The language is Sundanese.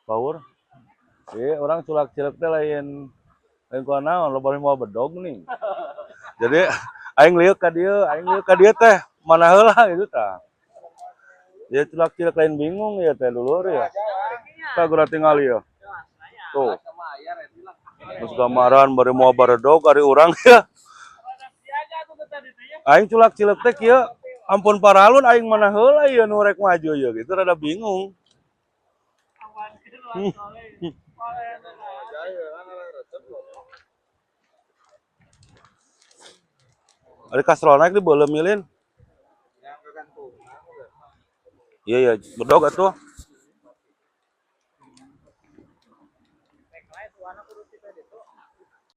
Power. Iya, orang culak-cilek teh lain lain kunaon, loba mau bedog nih. Jadi aing lieu ka dieu, aing lieu ka dieu teh mana heula gitu tah. Ya culak-cilek lain bingung ya teh dulur ya. Tah geura tingali ya. Tuh. Terus gambaran bari moal baredog ari urang ya. Aing culak-cilek teh kieu, ampun paralun aing mana heula ieu nu rek maju ieu gitu rada bingung. Ada kastrol naik di boleh milin. Iya ya, bedog atuh.